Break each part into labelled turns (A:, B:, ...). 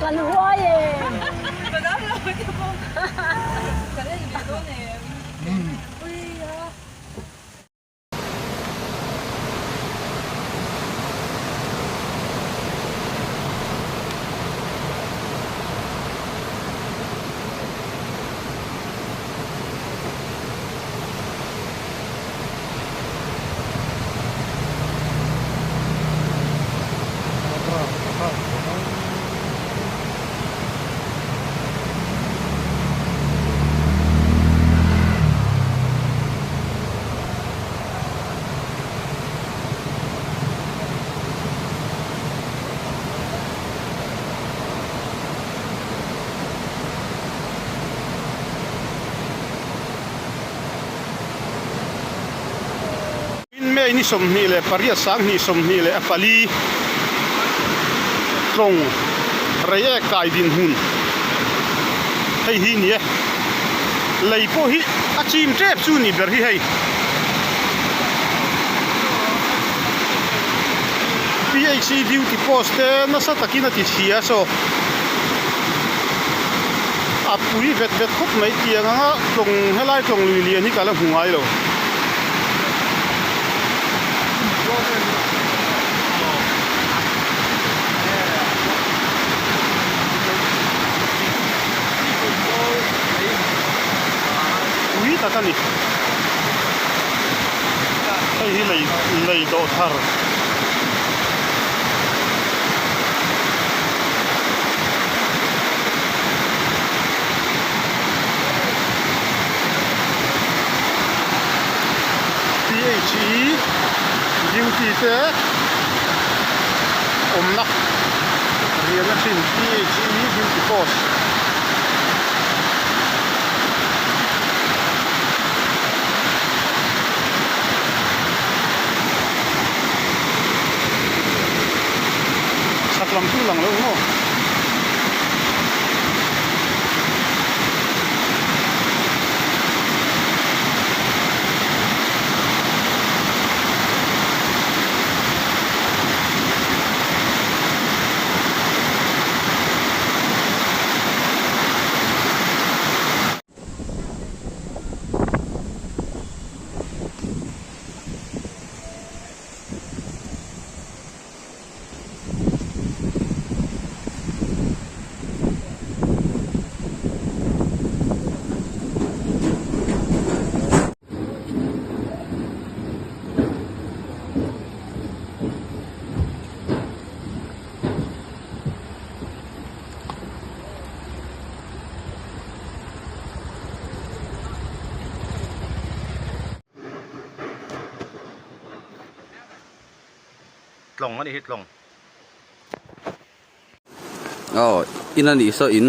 A: Kan huai em?
B: May ni 28 2024 tlawng Reiek kai dinhmun hei hi ni e. Lei pawh hi a chim tep chu ni ber hi hei. PHC duty post te nasa takin a ti chhia saw a pui vet vet khawp mai tiang anga tlawng helai tlawng lui lian hi ka la hmu ngai lo. Pui tak a ni. Hei hi lei lei dawh thar. PHE duty te awmna riahna thin PHE duty post. Chhak lam chu lang lo maw?
C: Tlawng a nih hi tlawng.
D: Aw in a nih saw in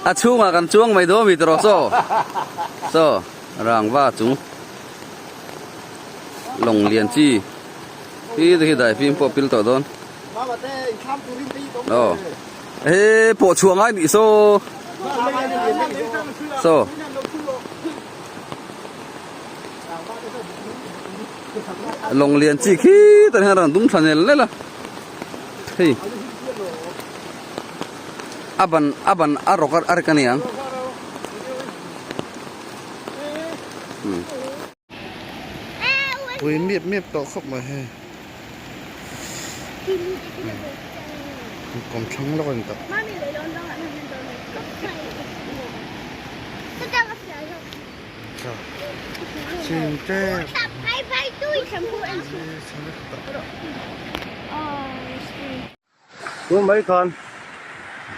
D: a chhungah kan chuang mai dawn mi tawh saw saw rangva chung lawng lian chi hi te khi daifim pawh pil tawh dawn aw he pawh chhuah ngai nih saw saw. Lawng lian chi khi tan hian a rawn dum thla nel nel a hei a ban a ban a rawk a rek a ni ang
B: Pui miap miap tawh khawp mai hei kawmthlang lawk a ni tawh.
C: Tun mai khan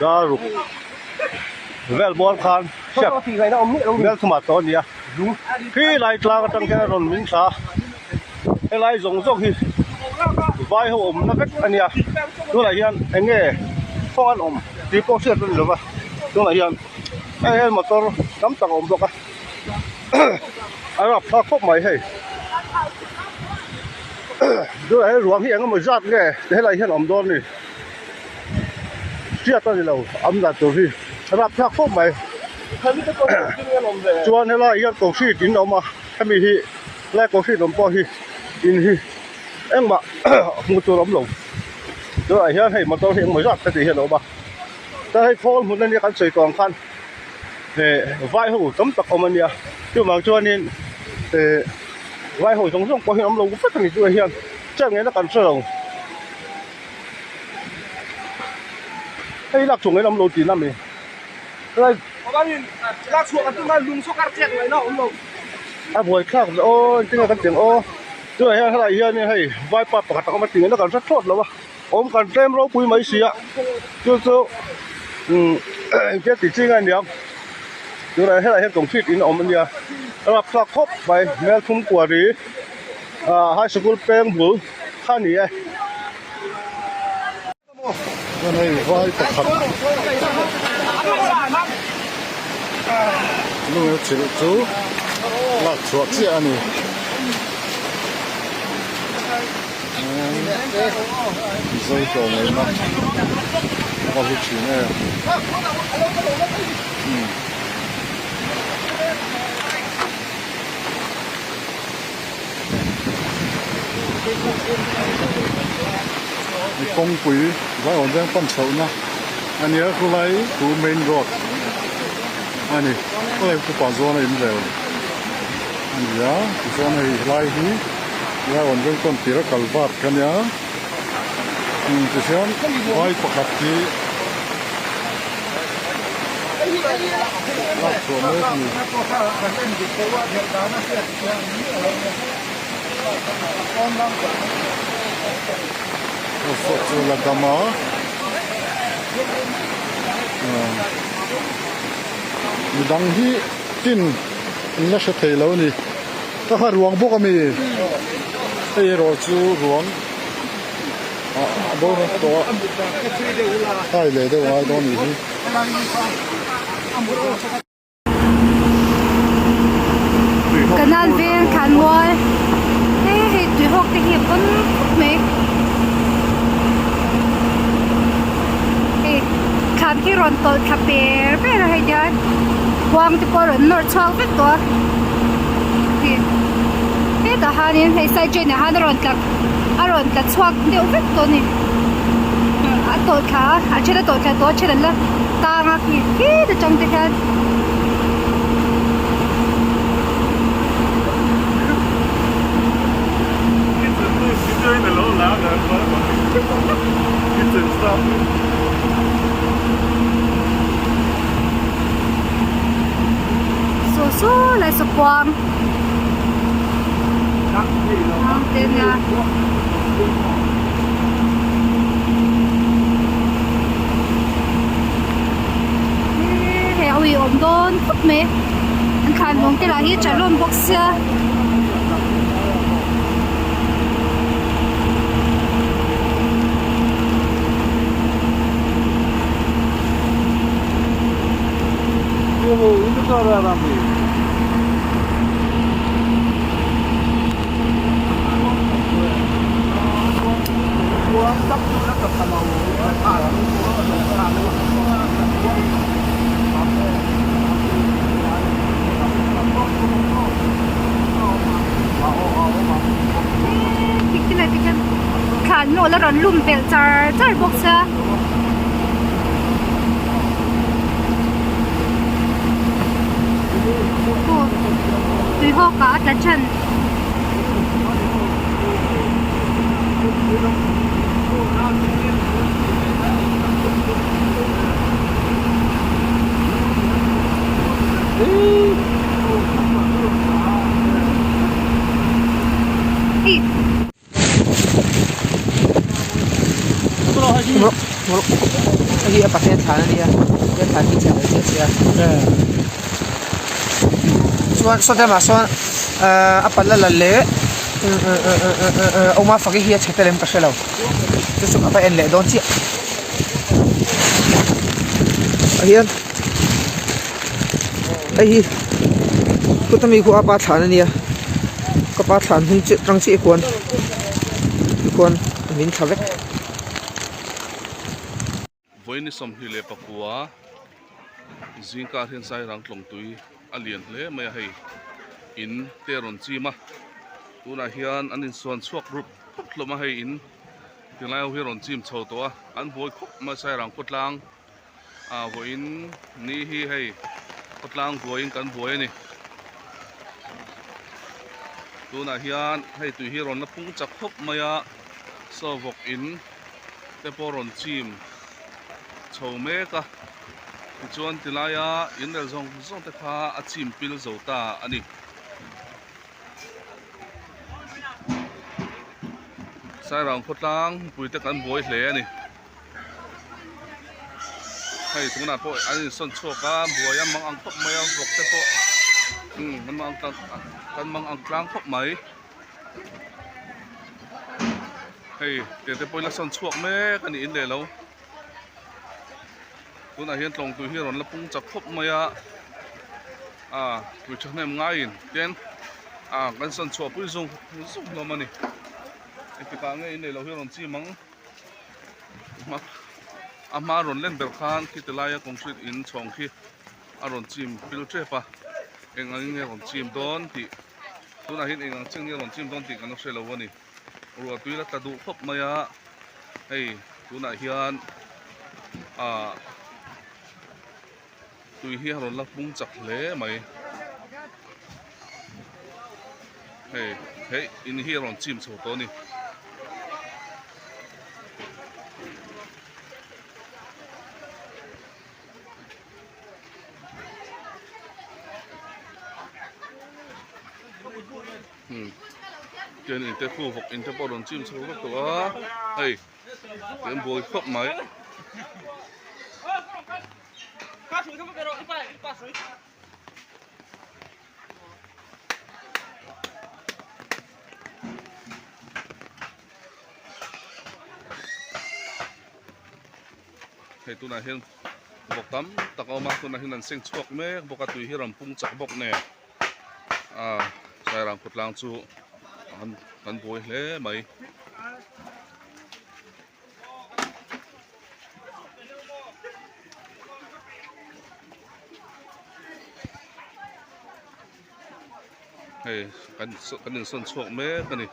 C: daruk vel bawr khan step vel thumah tawh a ni a khi lai tlang atang hian a rawn min thla a helai zawng zawng hi vai ho awmna vek a nia tunah hian eng nge kawng an awm tih pawh hriat a ni lova tunah hian hei hian motor tam tak a awm bawk a a rapthlak khawp mai hei tunah hian ruang hi eng emaw zat nge helai hian a awm dawn a ni hriat a ni lo am dan tur hi a rapthlak khawp mai chuan helai hian concrete in a awm a hemi hi helai concrete awm pawh hi in hi engmah hmuh tur a awm lo. Tunah hian hei motor hi engmaw zat heti hian a awm a, chuan hei khawl hmun ania kan sawi tawh ang khan eh vai ho tam tak awm ania chuvang chuanin eh vai ho zawng zawng pawh hi an awm lo vek ani tunah hian chet ngaihna kan hre lo hei lak chhuah ngaihna awm lo tihna a mi. A buai thlak zawh aw engtin nge kan tih ang aw tunah hian helaiah hianin hei vaipa pakhat a awm a tih ngaihna kan hre thlawt lo a awm kan tlem ropui mai si a chu chu umm engtia tih chi nge aniang tunah helaiah hian concrete in a awm ania a rapthlak khawp mai hmelthum kuari ah high sikul peng bul kha a ni e.
A: Chuan hei vai pakhat lung chilh chu lak chhuah chiah a ni. Mizo tlawmngaihna a va hlu thin em. Kawngpui Zaiawn veng pan chhohna a nia khulai chu main road a ni khulai upa zawn a inrel a ni a tichuan hei helai hi Zaiawn veng tawn tir a kal vat kha nia tichuan vai pakhat hi lak chhuah mek a ni. Saw chu la dam a midang hi tin an la hre thei lo a ni ka kha ruang bawk a mi hei erawh chu ruang ah a bo na tawh a hai leh deuh ngai dawn a nih hi.
E: Canal veng thlanmual he hei tui hawk te hi a pawn khawp mai hei thlan khi rawn tawlh thla per per a hei tihian khuang te pawh a rawn nawr chhuak vek tawh a hei hetah hianin hei side drain ah hian a rawn tla a rawn tla chhuak deuh vek tawh a ni a tawlh thla a a then a tawlh thla tawh a a then an la tang a khi khit atang te hian. Saw saw lai saw kuang ang te nia. Hei a ui awm dawn khawp mai an thlan lawng te lah hi tha hlawm bawk sia. Thlan nawl a rawn lum belh char char bawk sia. Tui hawk ah a tla than.
F: Hei hi a patea thlan a nia patea thlan hi chhe ve chiah chiah a chuan saw tlem ah sawn ahh a pala la leh awma fak hi a chhe tel em ka hrelo chu chu ka va en leh dawn chiah ah hian hei hi kut ami khu a pa thlan a nia ka pa thlan hnung chiah tang chiah khuan tikhuan min thla vek.
G: Vawiin ni 24 zingkar hian Sairang tlawngtui a lian hle mai a hei in te a rawn chim a tunah hian an insuan chhuak rup rup hlawm a hei in. Tilai ho hi a rawn chim chho tawh a, an buai khawp mai Sairang khawtlang ah vawiin ni hi hei khawtlang buaiin kan buai a ni. Tunah hian hei tui hi a rawn la pung chak khawp mai a, saw vawk in te pawh a rawn chim chho mek a, tichuan tilaia in rel zawng zawng te kha a chim pil zo ta a ni. Sairang khawtlang puite kan buai hle a ni. Hei tunah pawh an insawn chhuak a, buai a mang ang khawp mai a, vawk te pawh umm an mang ang kan mang ang tlang khawp mai. Hei tiang te pawh in la sawn chhuak mek a ni in leh lo. Tunah hian tlawng tui hi a rawn la pung chak khawp mai a, ah tui thahnem ngaiin ten ah kan sawn chhuah pui zung zung hlawm a ni. Engtikah nge in leh lo hi a rawn chim ang. A hma rawn len ber khan khi ti laia concrete in chhawng khi a rawn chim pil tep a, eng ang in nge rawn chim dawn tih tunah hian eng ang chiah nge rawn chim dawn tih kan la hre lo a ni. Ruah tui la tla duh khawp mai a, hei tunah hian ah tui hi a rawn la pung chak hle mai. Hei hei in hi a rawn chim chho tawh a ni. Tian in te khu vawk in te pawh a rawn chim chho vek tawh a hei an buai khawp mai. Hei tunah hian vawk tam tak a awm a tunah hian an seng chhuak mek bawk a tui hi a rawn pung chak bawk nen ah Sairang khawtlang chu an an buai hle mai. Hei kan kan insawn chhuak mek a ni.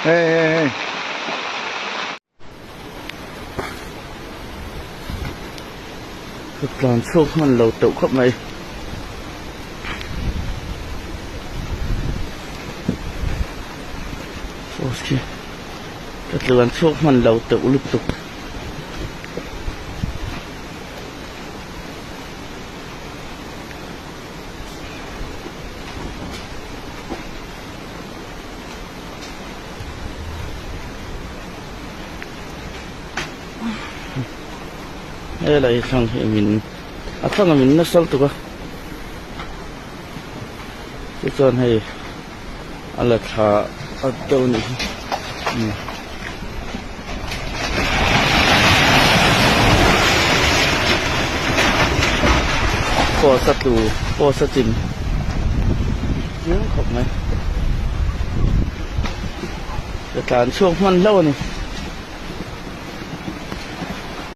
A: Hey hey hey.
D: Ka tlan chhuak hman lo teuh khawp mai. Force khi ka tlan chhuak hman lo teuh lutuk. Helai thlang hi min a thlang a min nasal tuk a tichuan hei a la thla a deuh a nih hi umm. Post a tlu post a chim chiang khawp mai ka tlan chhuak hman hlauh a ni.